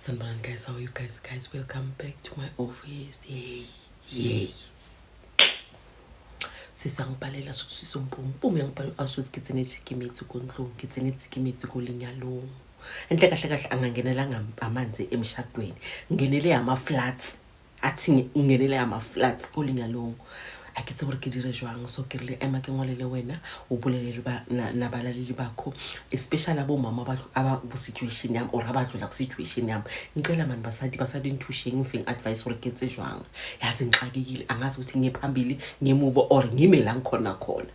Sanibonani guys, how are you guys? Guys, welcome back to my office. Yay, yay. Sisangibhalela sisompumpum yangibhalela awusuthi ke tsenetse ke metsi ko ntlong ke tsenetse ke metsi ko lenyalong. Enhle kahle kahle angangenelanga amanzi emshadweni. Ngenele ama-flats. Athi ngenele ama-flats ko lenyalong. A ke tsebe gore ke dire jwang, so ke rile ema ke ngwalele wena o bolelele nabalaleli bakho, especially abomama aba ku-situation yami or abadlula ku-situation yami. Ngicela mani basadi, basadi nthusheng, ngifeng advice gore ke tse jwang. Yazi ngixakekile, angazi ukuthi ngiye phambili, ngemuva or ngime la ngikhona khona.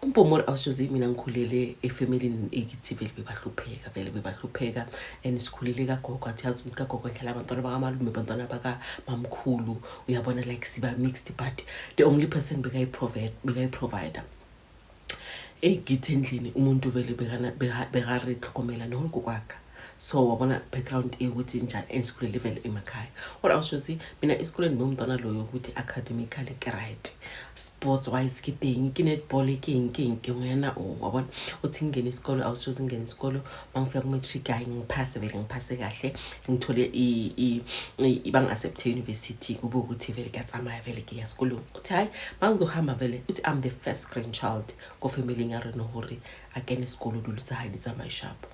Umpomori awushoze, mina ngikhulele efemelini ekithi vele bebahlupheka, vele bebahlupheka, and sikhulele kagogo. Athi yazi ukuthi kagogo ndlala abantwana bakamalume, abantwana bakamamkhulu, uyabona, like siba mixed, but the only person bekayi-provider egithi endlini umuntu vele bekari tlhokomela nogokwakha. So wabona background ukuthi njani, and sikhulele vele emakhaya. Kodwa awushozi, mina esikoleni bewumntwana loyo ukuthi academically ke right, sports wise ke teng, ke netball, ke eng ke eng, ke ngwena o wabona. Uthi ngingena isikolo, awushozi, ngingena isikolo, mangifika ku-matric, hayi, ngiphase vele, ngiphase kahle, ngithole bangi-accept e-university, kube ukuthi vele kuyatsamaya, vele ke ya sekolong. Uthi hayi, mangizohamba vele, uthi I'm the first grandchild ko-family ya rena hore a kene sekolo, dilo tsa hae di tsamaye sharp.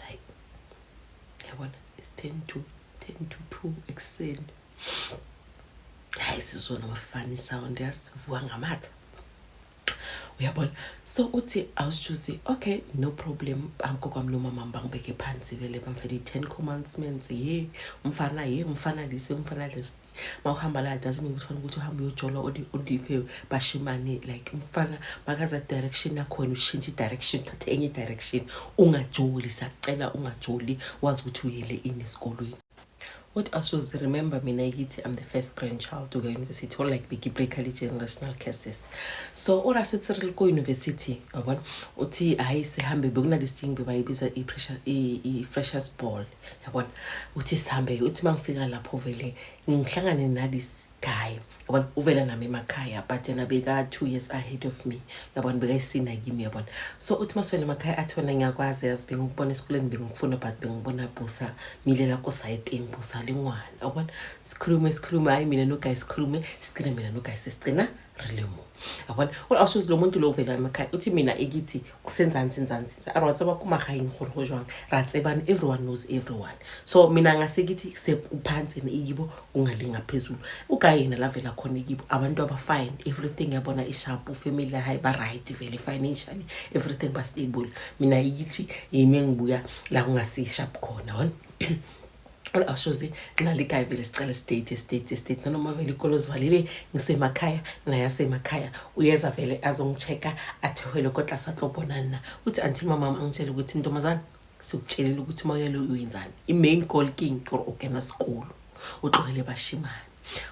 Hayi, yabona, it's 10 to 10 to 2 ekuseni. Hayi, sizona ama-funny sound, yasivuka ngamatha, uyabona. So uthi awusijuzi, okay, no problem, angokwami nomama bangibeke phansi vele, bamfela i-10 commandments, ye umfana, ye umfana lise, umfana lesi, mawuhamba la doesn't mean ukuthi fanele ukuthi uhambe uyojola olive bashimane. Like umfana makaza direction yakhona, ushintshe i-direction, uthathe enye i-direction, ungajoli, siyacela ungajoli, wazi ukuthi uyele ini esikolweni. What asuze, remember mina ngithi I'm the first grandchild to go university, or like beki-breaka le-generational curses. So ora setse re le ko university, wabona, uthi hayi, sihambe, bekunalesi thing bebayibiza i-freshers ball, yabona. Uthi sihambe, uthi uma ngifika lapho vele ngihlangane nalesi guy, yabona, uvela nami emakhaya, but yena beka 2 years ahead of me, yabona, bekayisina kimi, yabona. So uthi masivele emakhaya, athi wena ngiyakwazi, yazi bengikubona esikoleni, bengikufuna, but bengibona busa milela ko-side-eng busa le ngwana, yabona. Sikhulume, sikhulume, hayi, mina no-guy sikhulume, sigcina mina no-guy sesigcina re le mo, yabona. Awushozi lo muntu lo uvela emakhaya, uthi mina ekithi kusenzani, senzani, senza a re wa tseba ko magaeng gore go jwang, ra tsebana, everyone knows everyone. So mina ngasekithi sekuphansi ikibo ungale ngaphezulu, u-guy yena lavela khona ikibo abantu aba-fine, everything, yabona, i-sharp, u-family hayi ba-right vele, financially everything ba-stable. Mina ikithi yimi engibuya la kungasi-sharp khona, yabona. Awushozi nale guy vele sicala state state state, nanoma vele ikolo zivalile, ngisemakhaya naye asemakhaya, uyeza vele azongi-check-a, athi hwele kodwa sa tlo bona nna. Uthi until mama angitshele ukuthi ntombazana, sikutshelile ukuthi uma uyelo uyenzani, i-main goal king gore o kena sekolo, o tlogele bashimane.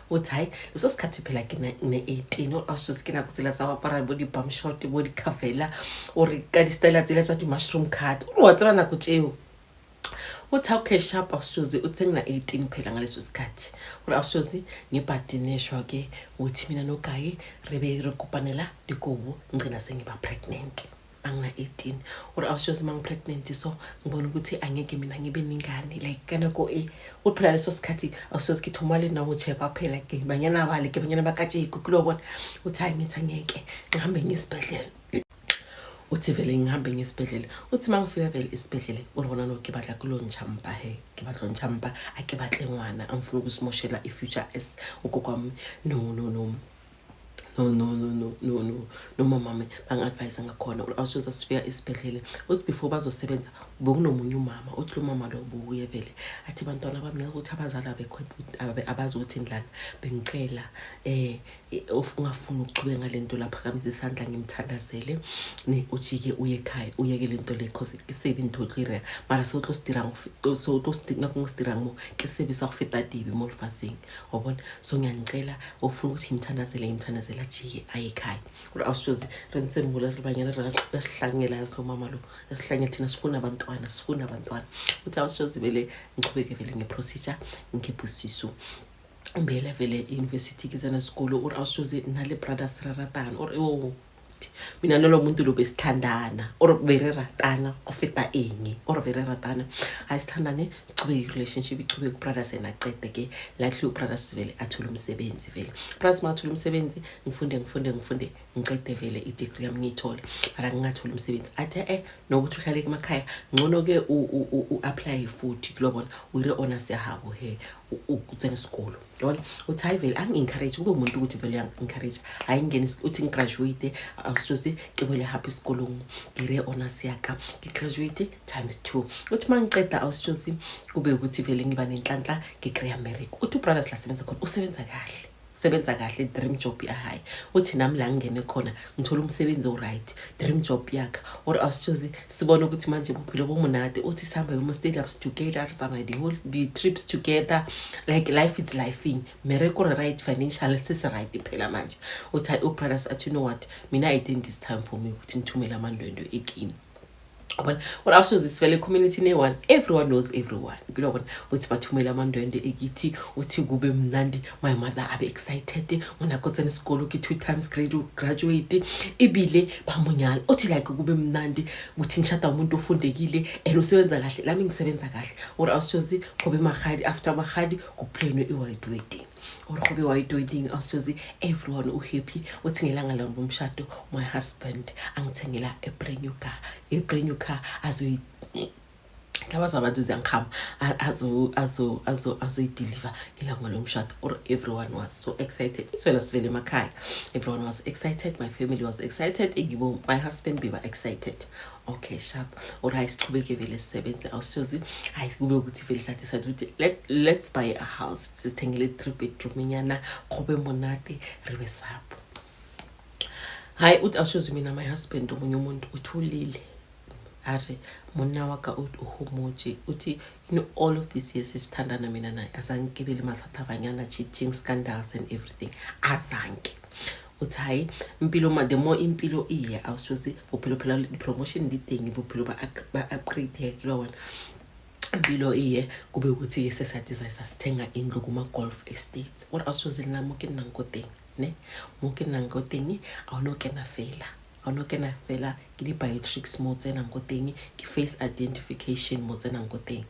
Uthi hayi, leso sikhathi phela ke ne-18, awushozi ke nako tsela tsa go apara bo di-bum short, bo di-carvela, ore ka di-style tsela tsa di-mushroom cut, ore wa tseba nako tseo. Uthi okay, sharp, awushozi, uthi ngina-18 phela ngaleso sikhathi. Ore awushozi ngebhadineshwa ke, uthi mina no-guy re be re kopanela dikobo, ngigcina sengiba pregnant angina-18. Ore awushozi, uma ngi-pregnant, so ngibona ukuthi angeke mina ngibe nengane, like ka nako e, uthi phela leso sikhathi awushozi ke thoma le nna go chepa phela, ke banyana bale, ke banyana ba kajeko ke lo bona. Uthi hayi, ngithi angeke ngihambe ngisibhedlela. Uthi vele ngihambe ngesibhedlela. Uthi uma ngifika vele esibhedlele, uri bona, no, ke batla ke lo ntšha mpa he, ke batla ho ntšha mpa, a ke batle ngwana, angifuni ukusimoshela i-future as ugogo wami. No, no, no, no, no, no, no, no, no, no, mamami bangi-advise ngakhona. Awusoze sifika esibhedlele, uthi before bazosebenza bekunomunye umama. Uthi lo mama lo buye vele athi, bantwana bami, ngeke ukuthi abazali abekho, abazi ukuthi ndlana, bengicela ungafuni ukuchubeka ngale nto, laphakamisa isandla ngimthandazele ne, ujike uye ekhaya, uyeke le nto le, cause ke sebe ntho o tlo ireya, mara se o tlo se dirang, se o tlo se dirang mo ke sebe sa go feta dibe mo lefatsheng, wa bona. So ngiyanicela, ofuna ukuthi ngimthandazele, ngimthandazele, ajike aye ekhaya. Ore awushozi re ntse mole re banyana re yasihlangela, yazi lo mama lo yasihlangela, thina sifuna abantwana, sifuna abantwana. Uthi awushozi vele ngichubeke vele nge-procedure, ngikhiphe isisu. Ngibuyela vele e-university, ke tsena sekolo. O re, "Awushoze, nna le brothers re ratana." Ore, "O mina nalo muntu lo besithandana." Or be re ratana go feta eng? Or be re ratana. Hayi, sithandane, sichubeke i-relationship ichubeke. Ubrothers yena acede ke. Luckily ubrothers vele athole umsebenzi vele. Brothers mathole umsebenzi, ngifunde, ngifunde, ngifunde, ngicede vele i-degree yami, ngiyithole, mara ngingatholi umsebenzi. Athi, nokuthi uhlale emakhaya ngcono-ke, u-apply futhi kulobona uyire honors yahabo he utsene isikolo, yabona. Uthi, hayi vele angi-encourage, kube umuntu ukuthi vele uyangi-encourage. Hayi, ngingene, uthi ngigraduate, awusithosi ke boele hape esikolong, ngire honors yaka, ngigraduate times two. Uthi uma ngiceda, awusithosi, kube ukuthi vele ngiba nenhlanhla, ngikreya mmereko. Uthi ubrothers la sebenza khona, usebenza kahle, sebenza kahle, dream job yahayi. Uthi nami la ngingene khona ngithola umsebenzi o-right, dream job yakhe. Or awusitshozi, sibone ukuthi manje bophilo bomonate. Uthi sihambe kuma-stadiums together, re tsamaya the whole the trips together, like life is lifing, mmereko re right, financial sesi-right phela manje. Uthi hayi, ubrothers athi, "You know what, mina I think it's time for me ukuthi ngithumele amandwendwe ekimi," yabona. Or awusoze, sivele community ne-one, everyone knows everyone kulobona. Uthi bathumele amandwende ekithi. Uthi kube mnandi, my mother abe excited, ngwana tsene sekolo ke two times graduate, ebile ba monyala. Uthi like kube mnandi ukuthi ngishada umuntu ofundekile and usebenza kahle, lami ngisebenza kahle. Or awusozi, gobe magadi, after magadi kuplanwe i-white wedding. Or gobe white wedding, awusozi, everyone uhappy. Uthi ngelanga lomshado my husband angithengela a brand new car, a brand new car, azoyi indaba zabantu ziyangihamba, azoyideliver ngelanga lomshado. Or everyone was so excited. Iswela sivele emakhaya, everyone was excited, my family was excited, ngibo my husband beba excited. Okay, sharp. Or hayi, sichubeke vele sisebenze, awusithozi. Hayi, kube ukuthi vele sathi ukuthi let's buy a house, sithengele three bedroom nyana, gobe monate, re be sapho. Hayi, uthi awushozi, mina my husband omunye umuntu uthulile, a re monna wa ka o homotse. Uthi in all of these years sithandana mina naye, azange ke be le mathata, cheating scandals and everything, azange. Uthi hayi, impilo ma the more impilo iye, awushozi, bophelo phela di-promotion di teng, bophelo ba upgrade ke wona, impilo iye kube ukuthi-ke sesathi sasithenga indlu kuma-golf estates. Ore awushozi, nna mo ke nnang ko teng ne, mo ke nnang ko teng, a o no kena fela, a o no kena fela, ke di-biometrics mo tsenang ko teng, ke face identification mo tsenang ko teng.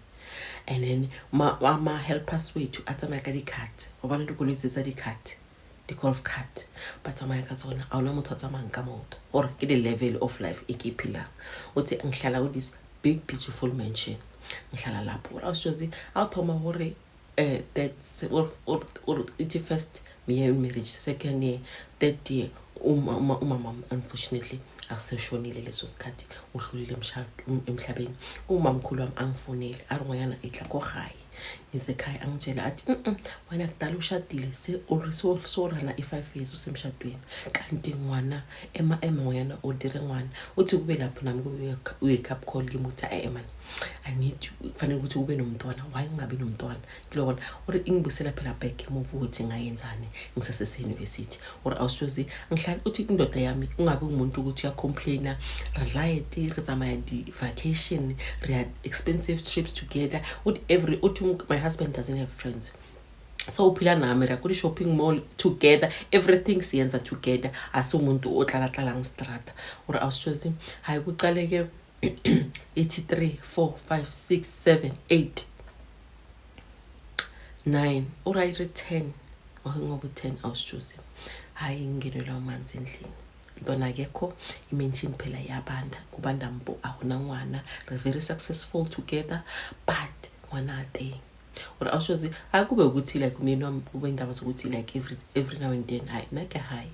And then ma-helpers wethu a tsamaya ka di-cart, gobane dikoloi tse tsa di-cart, di-golf cart ba tsamaya ka tsona, a ona motho a tsamayang ka maoto. Gore ke the level of life e ke e phelang. Uthi ngihlala ku this big beautiful mansion, ngihlala lapho. Ore awushozi, a o thoma gore that's or ithi first year in marriage, second year, third year, uma umama unfortunately akuseshonile leso sikhathi, udlulile emhlabeni. Umamkhulu wami angifonele, ari, "Ngwanyana, itla ko gae." Ngisekhaya, angitshela athi, Wena kudala ushadile, sorana i-5 years usemshadweni, kanti ngwana ema ema, ngwanyana o dire ngwana." Uthi kube lapho nami kube uye-cup call kimi ukuthi, "Ayi man, I need, kufanele ukuthi ube nomntwana. Why ngingabi nomntwana?" Kulobona ore ingibusela phela back emuva ukuthi ngayenzani ngisasese-university. Or awushozi, ngihlala, uthi indoda yami ungabi umuntu ukuthi uyacomplaina, re right, re tsamaya di-vacation, re ya expensive trips together. Uthi every, uthi my husband doesn't have friends, so uphila nami, re ya ko di-shopping mall together, everything siyenza together, asumuntu otlala-tlalang strata. Or awushozi, hayi, kucaleke ithi 3 4 5 6 7 8 9, urayire 10 ngoba u-10, awusitshuzi. Hhayi, ngingenelwa amanzi endlini, ntwana akekho, i-mansion phela iyabanda, kubanda mpo, ahuna ngwana. Re very successful together, but ngwana a teng. Or awushozi, hayi, kube ukuthi like umyeni wami kube indaba zokuthi like every now and then, hayi nake, hayi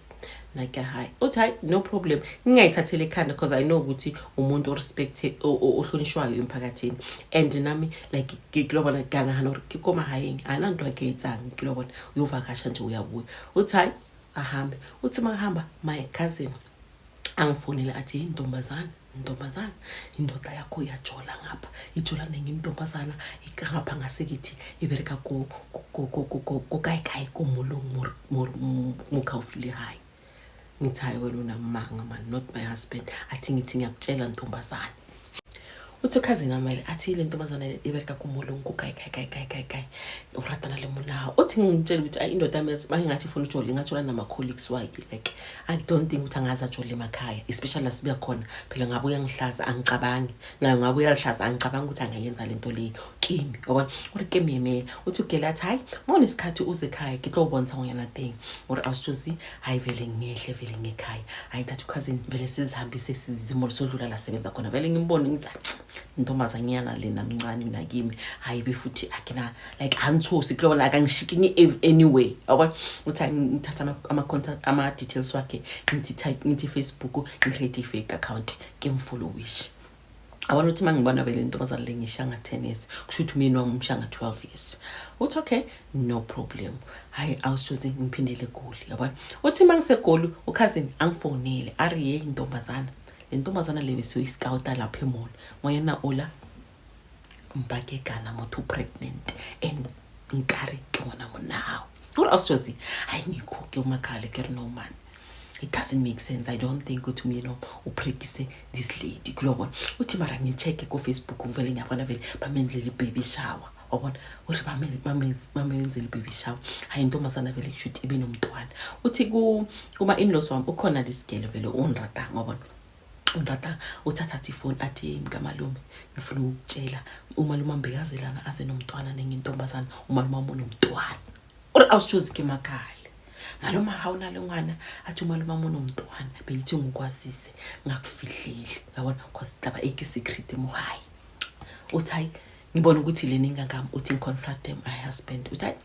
nake, hayi. Uthi hayi, no problem, ngingayithatheli ekhanda because I know ukuthi umuntu orespect, ohlonishwayo emphakathini. And nami like ke lo bona, ke nahana gore ke ko magaeng, a na ntho a ke etsang, ke lo bona uyovakasha nje, uyabuya. Uthi hayi, ahambe. Uthi makahamba, my cousin angifonele athi, "Hey ntombazana, ntombazana, indoda yakho iyajola ngapha, ijola nenye intombazana ngapha ngasekithi, ibereka ko kae kae, ko molong mo gaufi le hae." Ngithi, "Hayi, wena unamanga man, not my husband." Athi, "Ngithi ngiyakutshela ntombazana." Uthi ukhazini amele athi le ntombazana ibereka kumolungu kayi kayi kayi kayi kayi kayi, o ratana le monna. Uthi ngimtshela ukuthi ayi, indoda yami uma ingathi ifuna ujola, ingajola nama-colleagues wakhe. Like, I don't think ukuthi angaze ajole emakhaya, especially la sibuya khona phela. Ngabe uyangihlaza, angicabangi nayo ngabe uyahlaza, angicabangi ukuthi angayenza le nto leyo kimi, yabona. Uri ke myemela. Uthi ugele athi, hayi, uma unesikhathi uze ekhaya, ke tlo o bontsha ngonyana teng. Uri awusitshozi, hayi vele ngehle vele ngekhaya, hayi ngithatha ukhazini vele sizihambise sizimolo sodlula la sebenza khona. Vele ngimbone ngithi, ntombazanyana lena mncane mina kimi, hayi be futhi akina like anthosi kulobona, akangishikinyi anyway, yabona. Uthi ngithatha ama-contact, ama-details wakhe, ngithi ngithi Facebook, ngicreate i-fake account, ngimfollowishe, abona. Ukuthi uma ngibona vele intombazane le ngisha nga-10 years, kusho ukuthi umyeni wami umsha nga-12 years. Uthi okay, no problem, hhayi awusoze ngiphindele eGoli, yabona. Uthi uma ngiseGoli, ukhazini angifonele, ari ye intombazana le ntombazana le besiyoyi-scouta lapha e-mall, ngoyena ola mpakekana motho pregnant and nkare ke ngwana monna hao. Uri awusozi, hayi ngikho-ke umakhale ke re, no man, it doesn't make sense. I don't think ukuthi umyeni wami upractice this lady kulobona. Uthi mara ngi-check-e ko-Facebook, ngivele ngiyabona vele bamenzele i-baby shower, wabona. Uthi bamenzele i-baby shower, hayi intombazana vele kusho ukuthi ibe nomntwana. Uthi kuma-inlaws wami ukhona lisigele vele onratang, wabona, unrata. Uthatha athi ifoni, athi, hey mkamalume, ngifuna ukukutshela, umalume ambekazelana aze nomntwana nenye intombazana, umalume wami unomntwana. Uri awusitshozi ke makhale, maluma ha o na le ngwana? Athi umalume wami unomntwana, bengithi ngikwazise ngakufihleli, yabona, cause taba e ke secret mo hae. Uthi hayi, ngibona ukuthi lena ingangami. Uthi ngiconfront my husband, uthi hayi,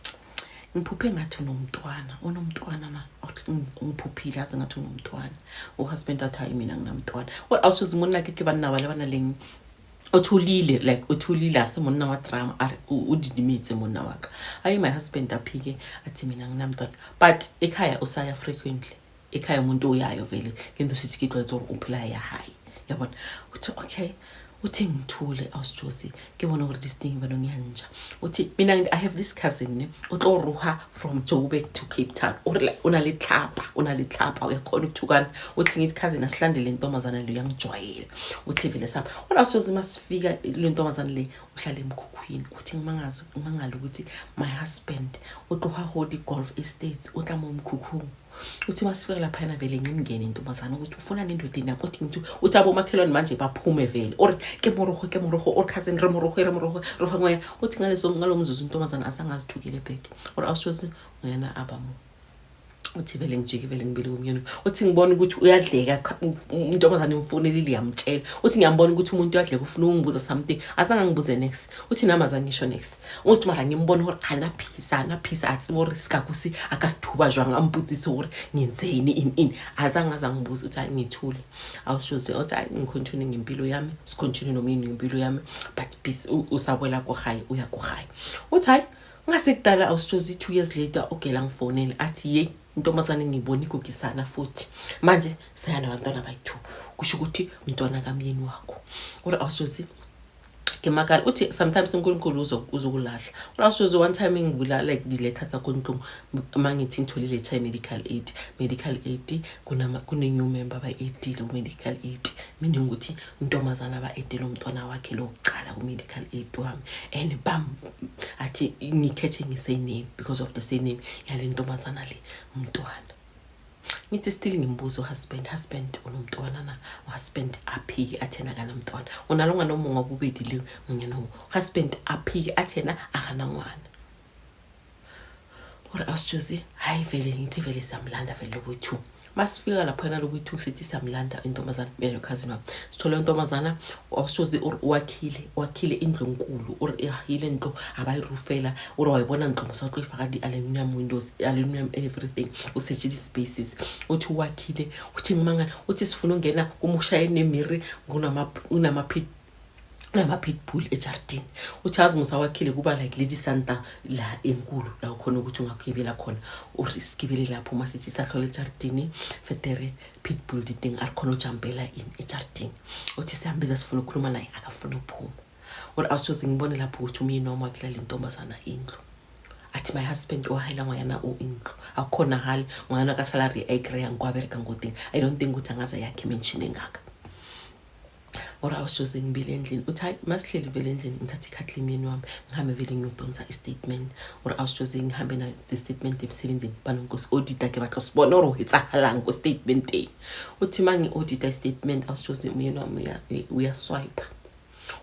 ngiphuphe ngathi unomntwana, unomntwana na? Ngiphuphile aze ngathi unomntwana. Uhusband athi, hayi, mina nginamntwana. Awusuze monna ke banna ba le ba na leng uthulile, like uthulile, ase monna wa drama, a re o didimetse monna wa ka. Hayi, my husband aphike, athi mina nginamntwana, but ekhaya usaya frequently ekhaya, umuntu uyayo vele ngento sithi ke tlwaetse gore o phela ya hae, yabona. Uthi okay, uthi ngithule awusijosi, ke bona gore this thing bano ngiyanja. Uthi mina I have this cousin ne, o tlo roha from Joburg to Cape Town, o re o na le tlhapa, o na le tlhapa, uyakhona ukuthukana. Uthi ngithi, cousin, asilandele intombazana le, uyangijwayela. Uthi vele sami ona awusijosi, masifika le ntombazana le uhlala emkhukhwini. Uthi ngimangazi, ngimangala ukuthi my husband o tloga go di-golf estates, o tla mo mkhukhung. Uthi masifika laphayana vele ngimngene intombazana ukuthi ufuna nendodeni yakho. Uthi ngithi, uthi abomakhelwane manje baphume vele, or ke morogo, ke morogo, or cousin, re morogo, re morogo, rogo ngwena. Uthi ngaleso ngalo mzuzu intombazana asangazithukile bheke or awushozi ngwena abamo. Uthi vele ngijike vele ngibili kumyeni. Uthi ngibona ukuthi uyadleka intombazane, imfonelile, iyamtshela. Uthi ngiyambona ukuthi umuntu uyadleka, ufuna ukungibuza something, azange angibuze next. Uthi nami azange ngisho next. Uthi mara ngimbona gore ana peace, ana peace, a tsebe gore sekakusi a ka se thuba jwang, a mpotsise gore ngenzeni in in, azange azangibuza. Uthi hayi, ngithule awushoze. Uthi hayi, ngicontinue ngempilo yami, sicontinue nomyeni ngempilo yami, but peace usabwela ko gae, uya ko gae. Uthi hayi, ngasekudala awusitshozi, 2 years later ugela ngifonele, athi ye intombazane ngiyibona igugisana futhi manje seya nabantwana bayi-two, kusho ukuthi umntwana kamyeni wakho. Uri awusitshozi ke makala. Uthi sometimes uNkulunkulu uzokulahla. Uri awusitshozi, one time ngivula like di-letter tsa ko ntlong, ma ngithi ngithole i-letter ye-medical aid, medical aid kune-new member ba-addile ku-medical aid, meaning ukuthi intombazana ba-addele umntwana wakhe lokucala ku-medical aid wami. And bam athi ngikhethe nge-surname because of the surname yale ntombazana le umntwana. Ngithi still ngimbuza uhusband, husband, unomntwana na? Uhusband aphike, athena akanamntwana. Unalo ngwana o mongwe wa bobedi le ngonyana o? Husband aphike, athena akanangwana. Ore awusitshozi, hayi vele ngithi vele siyamlanda vele lokuyi-two. Masifika laphana lokuyi-two, sithi siyamlanda intombazana, mina nokhazini wami sithole intombazana. Awusitshozi, wakhile, wakhile indlu enkulu, or ihile ntlo abayirufela. Ore wayibona ntlo mosatlo ifaka di-aluminium windows, aluminium everything, usetshe di-spaces. Uthi wakhile. Uthi ngimangala, uthi sifuna ungena kumushaye nemiri, kunama-pit, kunama-pitbull ejardini. Uthi azi musawakhile kuba like leli santa la enkulu la ukhona ukuthi ungagibela khona, or sigibele lapho. Uma sithi sahlola ejardini fetere, pitbull diteng, a re khona ujampela in ejardini. Uthi sihambiza, sifuna ukukhuluma naye, akafuna ukuphuma. Or awusoze ngibone lapho ukuthi umyeni wami wakhela le ntombazana indlu. Athi my husband owahela ngwayana o indlu akukhona hali ngwayana ka-salary ayikreya ngikwabereka ngoteng. I don't think ukuthi angaze yakhe imenshini engaka. Or awushoze ngibile endlini, uthi hayi, masihleli vele endlini, ngithatha ikhadi lemyeni wami, ngihambe vele ngiyodonsa i-statement. Or awushoze ngihambe na statement emsebenzini, banonkosi auditor ke batla sibona ore ho etsahalang ko statementeng. Uthi ma ngi-audita i-statement, awushoze umyeni wami uyaswipe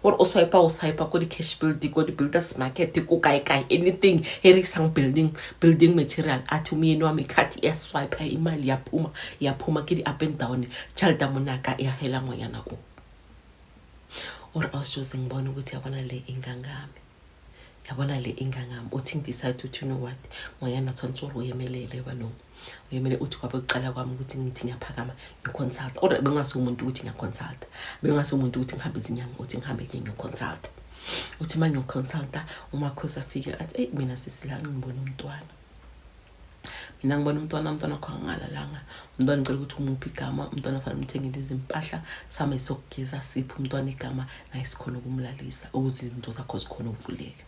or o swipe, o swipe ko di-cash building, ko di-builders market, ko kae kae, anything e rekisang building material. Athi umyeni wami ikhathi iyaswipe, imali iyaphuma, iyaphuma ke di-up and down, tšhelete ya monaka e ahela ngwanyana o. Or awushoze ngibona ukuthi yabona le ingangami, yabona le ingangami. Uthi ngidecide ukuthi, you know what, ngwanyana tshwanetse gore o emelele banong, o emele. Uthi kwabe kuqala kwami ukuthi ngithi ngiyaphakama ngiyoconsult, or bengase umuntu ukuthi ngiyaconsulta, bengase umuntu ukuthi ngihambe izinyanga, uthi ngihambe ke ngiyoconsulta. Uthi uma ngiyoconsulta, umakhosi afike athi, eyi, mina sisi la ngibona umntwana, mina ngibona umntwana, umntwana wakho angalalanga, umntwana ngicela ukuthi umuphe igama, umntwana fanele umthengele izimpahla, sihambe siyokugeza, siphe umntwana igama, naye sikhona ukumlalisa ukuze izinto zakho zikhona ukuvuleka.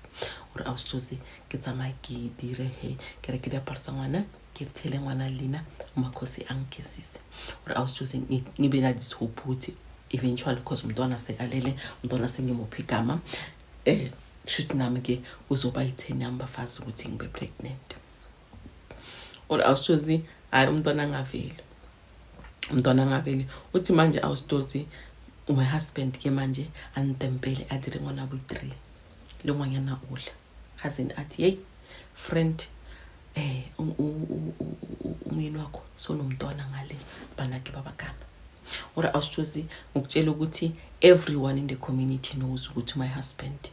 Ore awusithosi ke tsamaye ke dire he ke reke diaparo tsa ngwana, ke thele ngwana leina, umakhosi angigezise. Ore awusithosi ngibe na this hope ukuthi eventually, cause umntwana sekalele, umntwana sengimuphi igama, shuthi nami ke kuzoba yi-turn yami, bafazi, ukuthi ngibe pregnant. Or awusithozi hayi, umntwana angaveli, umntwana angaveli. Uthi manje awusitozi my husband ke manje antempele a dire ngwana bo 3 le ngwanyana ola cousin, athi, hey friend, umyeni wakho sonomntwana ngale bana ke babakana. Or awusithozi ngokutshela ukuthi everyone in the community knows ukuthi my husband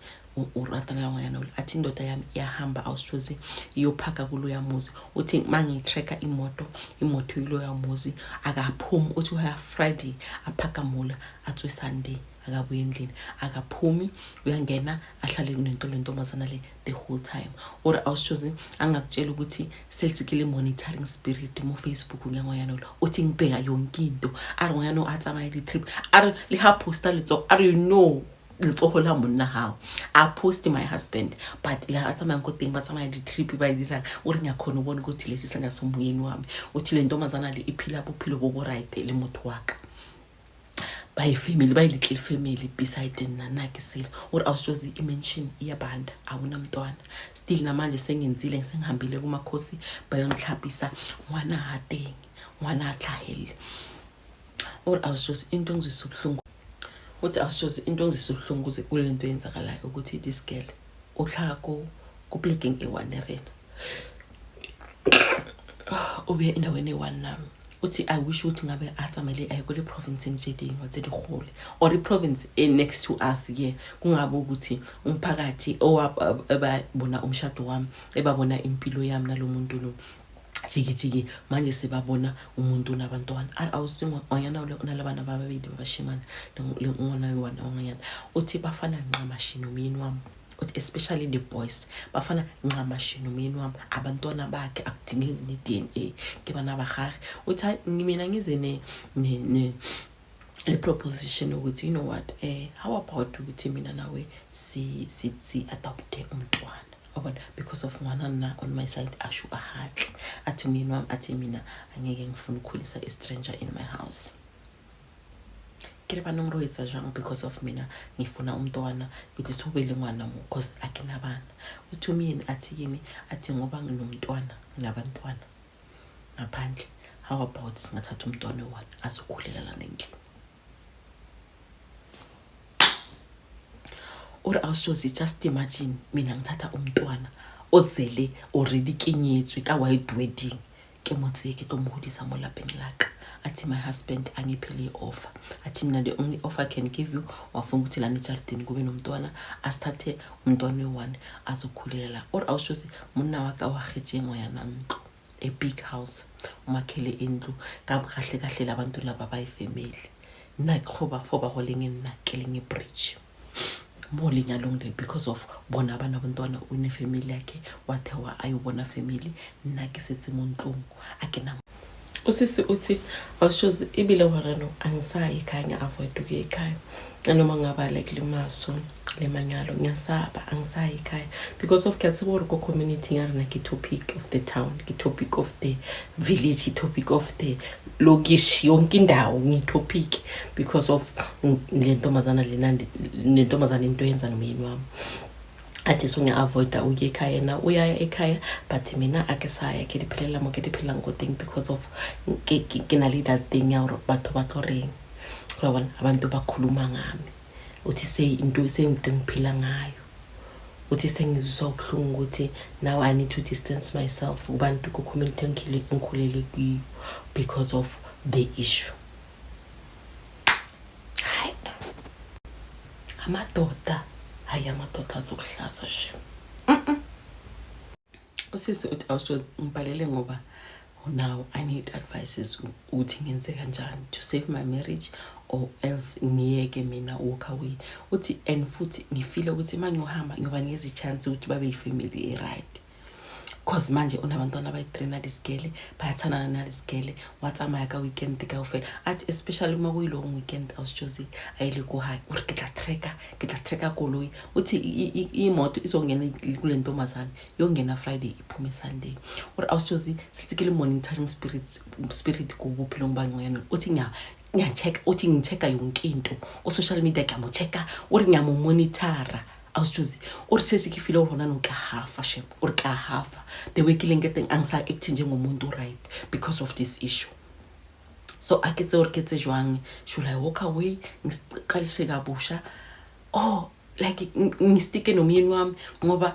uratana la ngwanyana ula. Athi indoda yami iyahamba, awusithozi, iyophaka kuloya muzi. Uthi uma ngiyi-track-a imoto, imoto iloya muzi, akaphumi. Uthi uya Friday aphaka mula, atswe Sunday akabuye endlini, akaphumi, uyangena ahlale kunento le ntombazana le the whole time. Or awusithozi angakutshela ukuthi selitsikile monitoring spirit mo Facebook ngiyangwanyana lo. Uthi ngibheka yonke into, a re ngwanyana a tsamaya di-trip, a re le ha posta letsogo, a re, you know, letsogo la monna gago a post my husband, but la a tsamayang ko teng, ba tsamaya di-trip ba e dirang, o re ngiyakhona ubona ukuthi lesi sandla somoyeni wami. Uthi le ntombazana le iphila bophelo bo bo right le motho wa ka, bayifamily, bayi-little family beside nna. Nna ke sele ore awusitshozi i-mansion iyabanda, awunamntwana still namanje. Sengenzile, sengihambile kumakhosi, bayongihlapisa, ngwana ha teng, ngwana a tlhahelele. Or awusitshozi into engizwisa ubuhlungu, uthi awusitshozi into engizwisa ubuhlungu kuze kule nto eyenzakalayo ukuthi this girl uhlala ku-plekeng e-one rena, ubuye endaweni eyi-one nami. Uthi I wish ukuthi ngabe a tsamaile aye kule provinceng tse dingwe tse digole or i-province e-next to us ke, kungabe ukuthi umphakathi ebabona umshado wami, ebabona impilo yami nalo muntu lo jikijiki, manje sebabona umuntu unabantwana. Ari awusingwanyana unalabana bababili babashimane le ngwana one wanganyana. Uthi bafana ncamashi nomyeni wami, uthi especially the boys bafana ncamashi nomyeni wami, abantwana bakhe akudingeki ne-DNA, ke bana ba gage. Uthi hayi, mina ngize ne le proposition ukuthi, you know what, how about ukuthi mina nawe si adopte umntwana, wabona, because of ngwana nna on my side asho ahatle. Athi umyeni wami athi mina angeke ngifune ukukhulisa i-stranger in my house. Ke re banong ro etsa jwang? Because of mina ngifuna umntwana, ngithi sube le ngwana mo cause akinabana. Uthi umyeni athi kimi, athi ngoba nginomntwana, nginabantwana ngaphandle, how about singathatha umntwana one azokhulela lana endlini? Ore awushozi, just imagine mina ngithatha umntwana ozele already, kenyetswe ka white wedding, ke mo tseye ke tlo mo hodisa mo lapeng laka. Athi my husband angiphe le offer, athi mina the only offer I can give you, wafuna ukuthi lana ejardini kube nomntwana, asithathe umntwana we-one azokhulela la. Or awushozi monna wa ka wa kgetse ngwayana ntlo, a big house, umakhele indlu kahle kahle labantu laba bayifamily. Nna ke go ba fo ba go leng nna ke leng bridge mo lenyalong le, because of bona bana bontwana une-family yakhe, wathewa ayobona family, nna ke setse mo ntlong a ke na. Usisi uthi awushozi ibile wona no angisayi ekhaya, ngiya-avoid ukuya ekhaya nanoma ngaba like limaso lemanyalo, ngiyasaba, angisayi ekhaya because of ke a tseba gore ko community ya rena ke topic of the town, ke topic of the village, ke topic of the lokishi, yonke indawo ngiyi-topic because of le ntombazana lena, le ntombazana into yenza nomyeni wami. Athi so ngiya-avoida ukuya ekhaya, yena uyaya ekhaya but mina a ke saya, ke di phelela mo ke di phelang ko teng because of ke na le that thing ya gore batho ba tlo reng, ra bona abantu bakhuluma ngami. Uthi seyinto seyinto engiphila ngayo. Uthi sengizwiswa ubuhlungu ukuthi now I need to distance myself kubantu, ku-community engikhulele kuyo because of the issue. Hayi amadoda, hayi amadoda azokuhlaza shem. Usisi uthi awusho ngibhalele ngoba now I need advices ukuthi ngenze kanjani to save my marriage or else ngiyeke mina, walk away. Uthi and futhi ngifile ukuthi uma ngiyohamba ngiyobanikeza i-chance ukuthi babe yi-family e-right, cause manje unabantwana abayi-three nalesigele, bayathandana nalesigele, wa tsamaya ka weekend kaofela. Athi especially uma kuyi-long weekend, awusitshozi ayile ko hae, ore ke tla tracka, ke tla tracka koloi. Uthi imoto izongena kule ntombazane, yongena Friday, iphume Sunday. Ore awusitshozi sitse ke le monitoring spirit ko bophelong ba ngwena. Uthi ngiya-check, uthi ngi-check-a yonke into ku-social media, ngiyamu-check-a, ore ngiyamu-monitor-a. Awusitshozi ore setse ke file gore gona no ka hafa shem, ore ka hafa the way ke leng ke teng, angisa-acti njengomuntu right because of this issue. So a ke tse gore ke tse jwang. Should I walk away, ngiqalise kabusha, or like ngi-stick-e nomyeni wami ngoba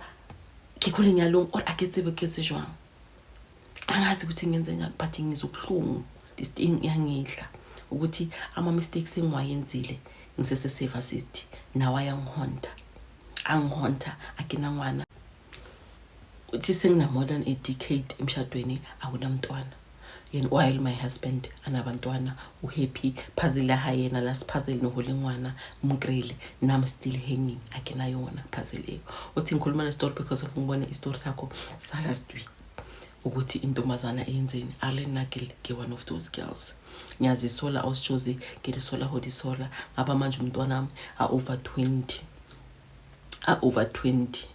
ke khole nyalong, or a ke tsebe ke tse jwang? Angazi ukuthi ngenze njani, but ngizwa ubuhlungu. This thing iyangidla ukuthi ama-mistakes engiwayenzile ngisese-varsity nawo ayangi-haunta, angi-haunta akinangwana. Uthi sengina more than a decade emshadweni, akunamntwana yena, while my husband anabantwana, u-happy, puzzle ya yena last puzzle nohole ngwana umkrele, nami still hanging, akinayona puzzle eyo. Uthi ngikhuluma le story because of ngibone i-story sakho sa last week ukuthi intombazana eyenzeni ale nna ke one of those girls. Ngiyazisola, awusitshozi ke disola go disola ngaba manje umntwana wami a-over 20, a-over 20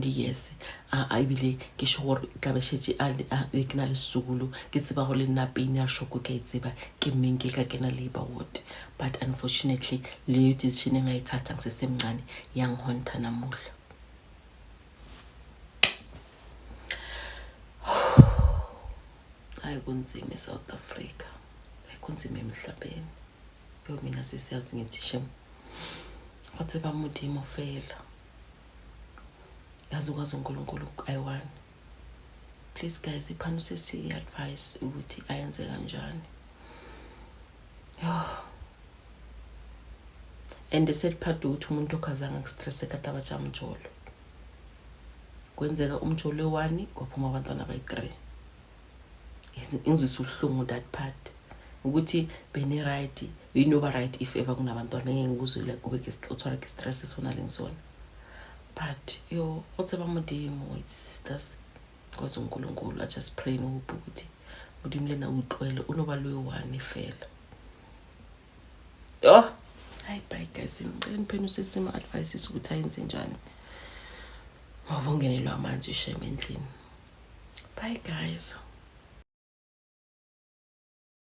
years, a ebile ke sure gore tla be šetše ke na le sesokolo, ke tseba go le nna pain ya shoko ke a e tseba, ke mmeng ke le ka kena labor ward. But unfortunately leyo decision engayithatha ngisesemncane yangi-haunta namuhla. Hayi kunzima eSouth Africa, hayi kunzima emhlabeni. Yo mina sisiyazi ngithi shem go tseba Modimo fela, yazi ukwazi uNkulunkulu ayi-one. Please guys, iphani usesi i-advice ukuthi ayenze kanjani. Yo, and the sad part ukuthi umuntu okhazange aku-stresse ka taba tša mjolo, kwenzeka umjolo we-one kwaphuma abantwana abayi-three. Ingizwisa ubuhlungu that part ukuthi bene-right, beyinoba right if ever kunabantwana, ngeke ngikuzwe like kube utshwara ke stress sona lengisona. But yo go tseba Modimo, it's sisters, kwazi uNkulunkulu. I just pray no-hope ukuthi Modimo lena utlwele o no ba le one fela. Oh hayi, bye guys, ngicela nipheni usesimo advices ukuthi ayenze njani ngoba ungenelwa amanzi shem endlini. Bye guys.